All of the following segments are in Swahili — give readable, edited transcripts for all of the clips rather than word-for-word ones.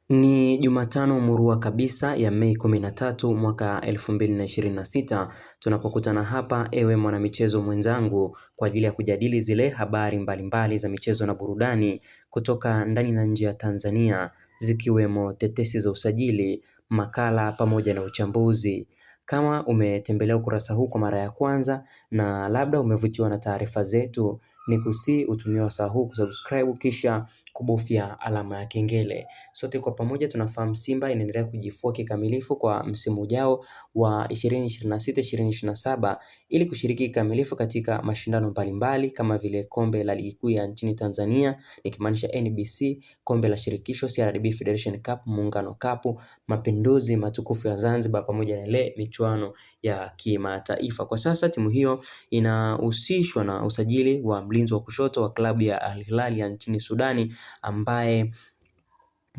Ni Jumatano murua kabisa ya Mei 13 mwaka 2026 tunapokutana hapa, ewe mwanamichezo mwenzangu, kwa ajili ya kujadili zile habari mbalimbali mbali za michezo na burudani kutoka ndani na nje ya Tanzania, zikiwemo tetesi za usajili, makala pamoja na uchambuzi. Kama umetembelea ukurasa huu kwa mara ya kwanza na labda umevutiwa na taarifa zetu, ni kusi utumie wasaa huu kusubscribe kisha kubofya alama ya kengele. Sote kwa pamoja tunafahamu Simba inaendelea kujifua kikamilifu kwa msimu ujao wa 2026 2027 ili kushiriki kikamilifu katika mashindano mbalimbali kama vile kombe la ligi kuu ya nchini Tanzania nikimaanisha NBC, kombe la shirikisho CRDB Federation Cup, Muungano Cup, Mapinduzi matukufu ya Zanzibar pamoja na ile michuano ya kimataifa. Kwa sasa timu hiyo inahusishwa na usajili wa mlinzi wa kushoto wa klabu ya Al Hilal ya nchini Sudani ambaye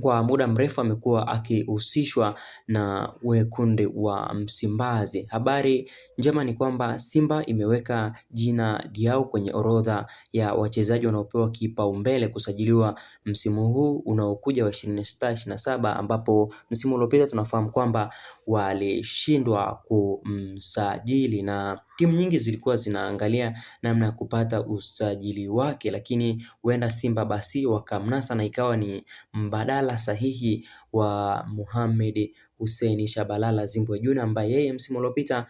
kwa muda mrefu amekuwa akihusishwa na wekundu wa Msimbazi. Habari njema ni kwamba Simba imeweka jina Diau kwenye orodha ya wachezaji wanaopewa kipaumbele kusajiliwa msimu huu unaokuja wa 26 27, ambapo msimu uliopita tunafahamu kwamba walishindwa kumsajili na timu nyingi zilikuwa zinaangalia namna ya kupata usajili wake, lakini huenda Simba basi wakamnasa na ikawa ni mbadala sahihi wa Mohamed Hussein Shabalala Zimbwe Junior ambaye yeye msimu uliopita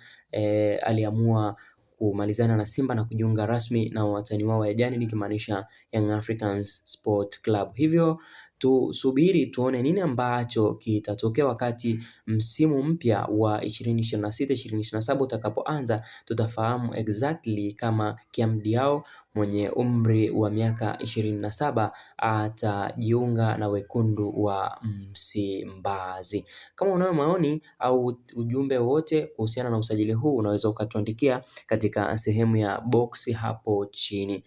aliamua kumalizana na Simba na kujiunga rasmi na watani wao wa jani nikimaanisha Young Africans Sport Club. Hivyo tusubiri tuone nini ambacho kitatokea wakati msimu mpya wa 2026 2027 utakapoanza, tutafahamu exactly kama Kiam Diaw mwenye umri wa miaka 27 atajiunga na wekundu wa Msimbazi. Kama unayo maoni au ujumbe wote kuhusiana na usajili huu, unaweza ukatuandikia katika sehemu ya box hapo chini.